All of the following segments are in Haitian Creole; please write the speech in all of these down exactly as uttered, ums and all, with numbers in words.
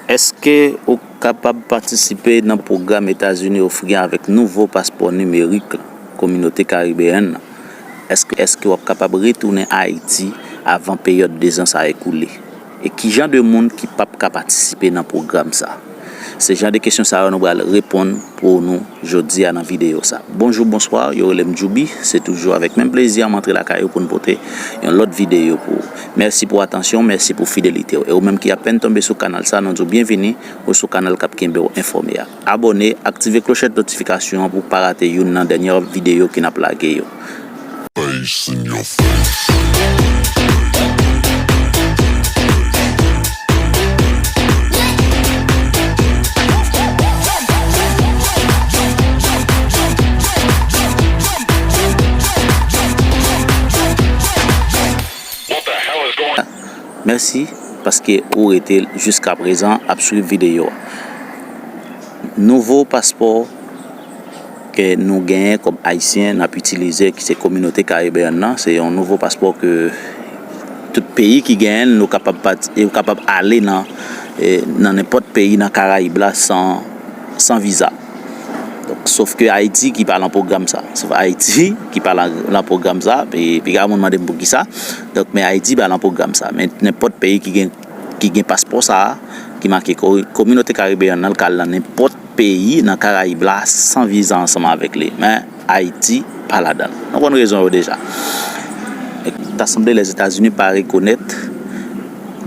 Èske ou kapab patisipe nan pwogram Etazini ofri avèk nouvo paspò nimerik Kominote Karibeyèn nan? Èske, èske w ap kapab retounen Ayiti avan peryòd dezan sa a ekoule? E ki jan de moun ki p ap ka patisipe nan pwogram sa? Se jan de kesyon sa yo nou pral reponn pou nou jodi a nan videyo sa. Bonjou, bonswa, yo rele m Djoubi. Se toujou avèk menm plezi an m antre lakay ou pou n pote yon lòt videyo pou ou. Mèsi pou atansyon, mèsi pou fidelite w. E ou menm ki apèn tonbe sou kanal sa, nou di w byenvini, ou sou kanal k ap kenbe w enfòme a. Abòne, aktive klochèt notifikasyon an pou w pa rate youn nan dènye videyo ke n ap lage yo. Face in your face. Mèsi paske ou rete jiska prezan ap swiv videyo a. Nouvo paspò ke nou genyen kòm Ayisyen n ap itilize, ki se Kominote Karibeyèn nan, se yon nouvo paspò ke tout peyi ki genyen l, nou kapab pati, yo kapab ale nan, eh, nan nenpòt peyi nan Karayib la san, san viza. Donk, sof ke Ayiti ki pa lan pwogram sa. Sof Ayiti ki pa lan, lan pwogram sa. Pi, piga moun mande m poukisa. Donk, men Ayiti pa lan pwogram sa. Men nenpòt peyi ki gen, ki gen paspò sa a, ki make ko-, Kominote Karibeyèn nan, l ka al nan nenpòt peyi nan Karayib la san viza ansanm avèk li. Men Ayiti pa ladan l. Nou konn rezon yo deja. Ta sanble Lèzetazini pa rekonèt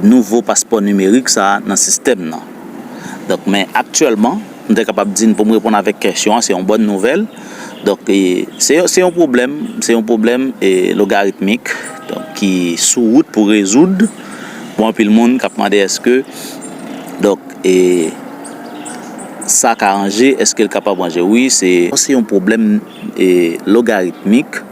nouvo paspò nimerik sa a nan sistèm nan. Donk, men aktyèlman, m te kapab di n pou m reponn avèk kesyon an, se yon bòn nouvèl. Donk, e, se, se yon pwoblèm, se yon pwoblèm, e, logaritmik, donk, ki sou wout pou rezoud pou anpil moun k ap mande èske, donk, e, sa ka ranje, èske l kapab ranje? Wi, se, se yon pwoblèm, e, logaritmik,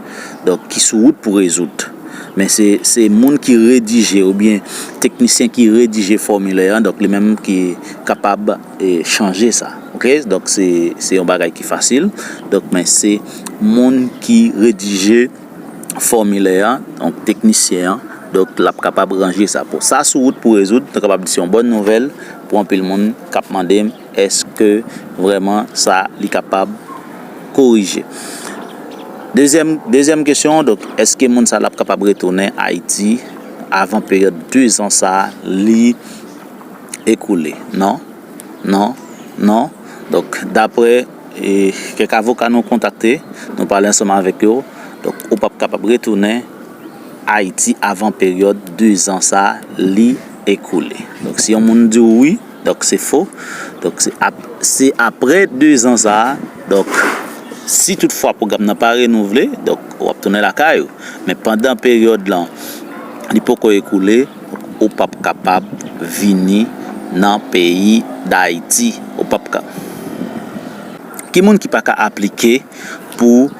donk, ki sou wout pou rezoud. Men se, se moun ki redije oubyen teknisyen ki redije fòmilè an, donk li menm ki kapab, e, chanje sa. Oke? Donk se, se yon bagay ki fasil. Donk men se moun ki redije fòmilè an, donk teknisyen an, donk l ap kapab ranje sa. Pou sa sou wout pou rezoud, nou kapab di se yon bòn nouvèl pou anpil moun k ap mande m èske vrèman sa li kapab korije. Dezyèm, dezyèm kesyon, donk, èske moun sa l ap kapab retounen Ayiti avan peryòd dezan sa a li ekoule? Non, non, non. Donk, daprè, e, kèk avoka nou kontakte, nou pale ansanm avèk yo, donk, ou p ap kapab retounen Ayiti avan peryòd dezan sa a li ekoule. Donk, si yon moun di w wi, donk, se fo. Donk, se ap-, se aprè dezan sa a, donk, si toutfwa pwogram nan pa renouvle, donk, w ap tounen lakay ou. Men pandan peryòd lan, li poko ekoule, ou p ap kapab vini nan peyi Dayiti. Ou p ap ka. Ki moun ki pa ka aplike pou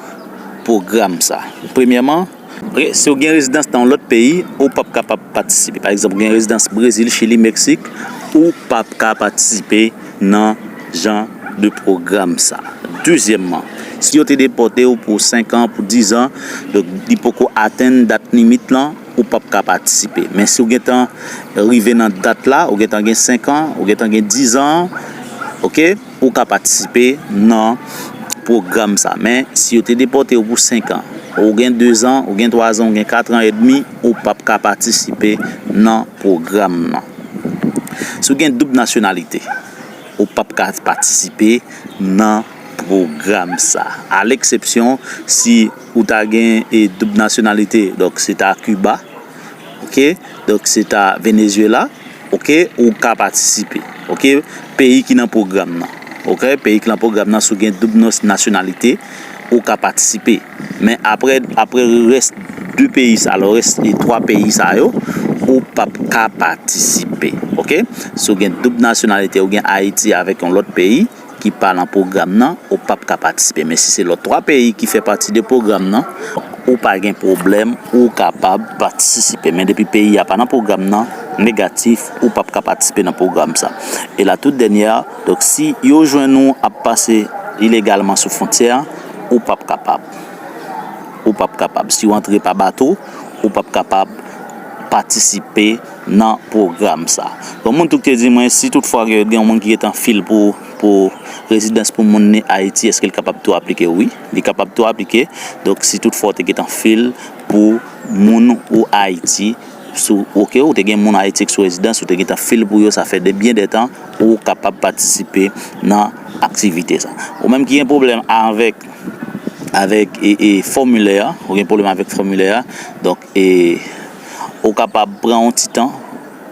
pwogram sa? Premyèman, ok, si w gen rezidans nan yon lòt peyi, ou p ap kapab patisipe. Pa egzanp, ou gen rezidans Brezil, Chili, Meksik, ou p ap ka patisipe nan jan de pwogram sa. Dezyèmman, si yo te depòte w pou senk an, pou diz an, donk li poko atenn dat limit lan, ou p ap ka patisipe. Men si w gentan rive nan dat la, ou gentan gen senk an, ou gentan gen diz an, oke, ou ka patisipe nan pwogram sa. Men si yo te depòte w pou senk an, ou gen dezan, ou gen twazan, ou gen katran edmi, ou p ap ka patisipe nan pwogram nan. Si w gen doub nasyonalite, ou p ap ka patisipe nan pwogram sa. A leksepsyon, si ou ta gen, e, doub nasyonalite, donk se ta Kiba, oke, donk se ta Venezuela, oke, ou ka patisipe, oke, peyi ki nan pwogram nan, oke, peyi ki nan pwogram nan, si w gen doub nas-, nasyonalite, ou ka patisipe. Men aprè, aprè rès de peyi sa, lè rès de twa peyi sa yo, ou p ap ka patisipe, oke? Si w gen doub nasyonalite, ou gen Ayiti avèk yon lòt peyi ki pa nan pwogram nan, ou p ap ka patisipe. Men si se lòt twa peyi ki fè pati de pwogram nan, ou pa gen pwoblèm, ou kapab patisipe. Men depi peyi a pa nan pwogram nan, negatif, ou p ap ka patisipe nan pwogram sa. E la tout dènyè, donk si yo jwenn ou ap pase ilegalman sou fwontyè a, ou p ap kapab. Ou p ap kapab. Si w antre pa bato, ou p ap kapab patisipe nan pwogram sa. Gon moun tou ki te di mwen, si toutfwa gen, gen yon moun ki gentan fil pou, pou rezidans pou moun ni Ayiti, èske l kapab tou aplike? Wi, li kapab tou aplike. Donk, si toutfwa w te gentan fil pou moun ou Ayiti, sou, oke, ou te gen moun Ayiti ki sou rezidans, ou te gentan fil pou yo, sa fè de byen de tan, ou kapab patisipe nan aktivite sa. Ou menm ki gen pwoblèm avèk, avèk e, e, fòmilè a, ou gen pwoblèm avèk fòmilè a, donk, e, ou kapab pran yon ti tan,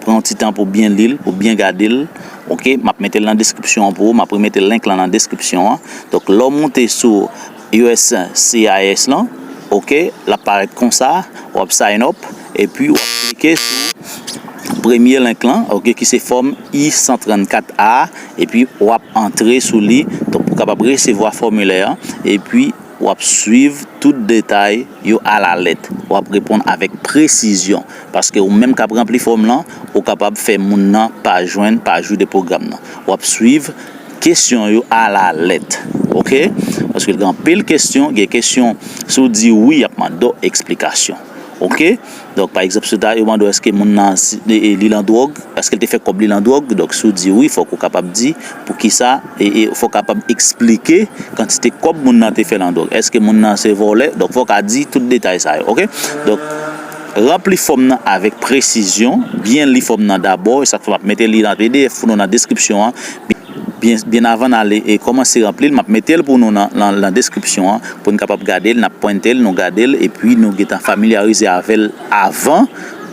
pran yon ti tan pou byen li l, pou byen gade l. Oke, m ap mete l nan deskripsyon an pou ou, m ap remete link lan nan deskripsyon an. Donk, lè w moute sou U S C I S lan, oke, l ap parèt konsa, w ap sign up, epi w ap klike sou premye link lan, oke, ki se fòm I san trannkat A, epi w ap antre sou li, donk, pou w kapab resevwa fòmilè an, epi w ap swiv tout detay yo alalèt. W ap reponn avèk presizyon, paske ou menm k ap ranpli fòm lan, ou kapab fè moun nan pa jwenn, pa jwi de pwogram nan. W ap swiv kesyon yo alalèt, oke? Paske gen anpil kesyon, gen kesyon, si w di wi, y ap mande w eksplikasyon, oke? Donk, pa egzanp, si w ta, yo mande w èske moun nan, si, e, e, li nan dwòg, èske l te fè kòb li nan dwòg, donk, si w di wi, fòk ou kapab di poukisa, e, e, fòk w kapab eksplike kantite kòb moun nan te fè nan dwòg. Èske moun nan se vòlè? Donk, fòk w ka di tout detay sa yo, oke? Donk, ranpli fòm nan avèk presizyon, byen li fòm nan dabò, e sa k fè m ap mete li nan P D F pou nou nan deskripsyon an. Byen, byen avan n ale e kòmanse ranpli l, m ap mete l pou nou nan, nan, nan deskripsyon an, pou n kapab gade l, n ap pwente l, nou gade l, epi nou gentan familyarize avè l avan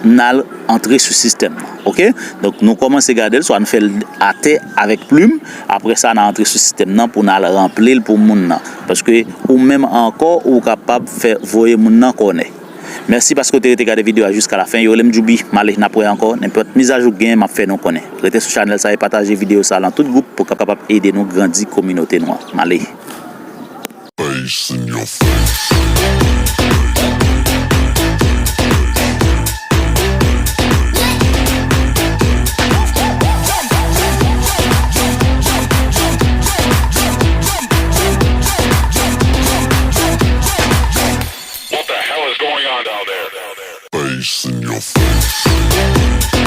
n al antre sou sistèm nan, oke? Donk, nou kòmanse gade l, swa n fè l atè avèk plim, apre sa, n a antre sou sistèm nan pou n al ranpli l pou moun nan. Paske ou menm ankò, ou kapab fè voye moun nan kònè. Mèsi paske w te rete gade videyo a jiska lafen. Yo rele m Djoubi. M ale, n ap wè ankò. Nenpòt mizajou k genyen, m ap fè nou konnen. Rete sou chanèl sa e pataje videyo sa lan tout gwoup pou k ap kapab ede nou grandi kominote nou an. M ale. Face in your face. What the hell is going on down there? Face in your face.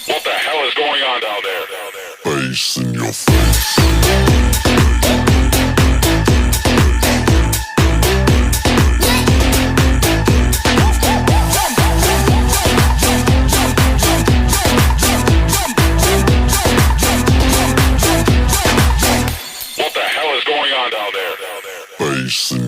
What the hell is going on down there? Face in your face. What the hell is going on down there? Face in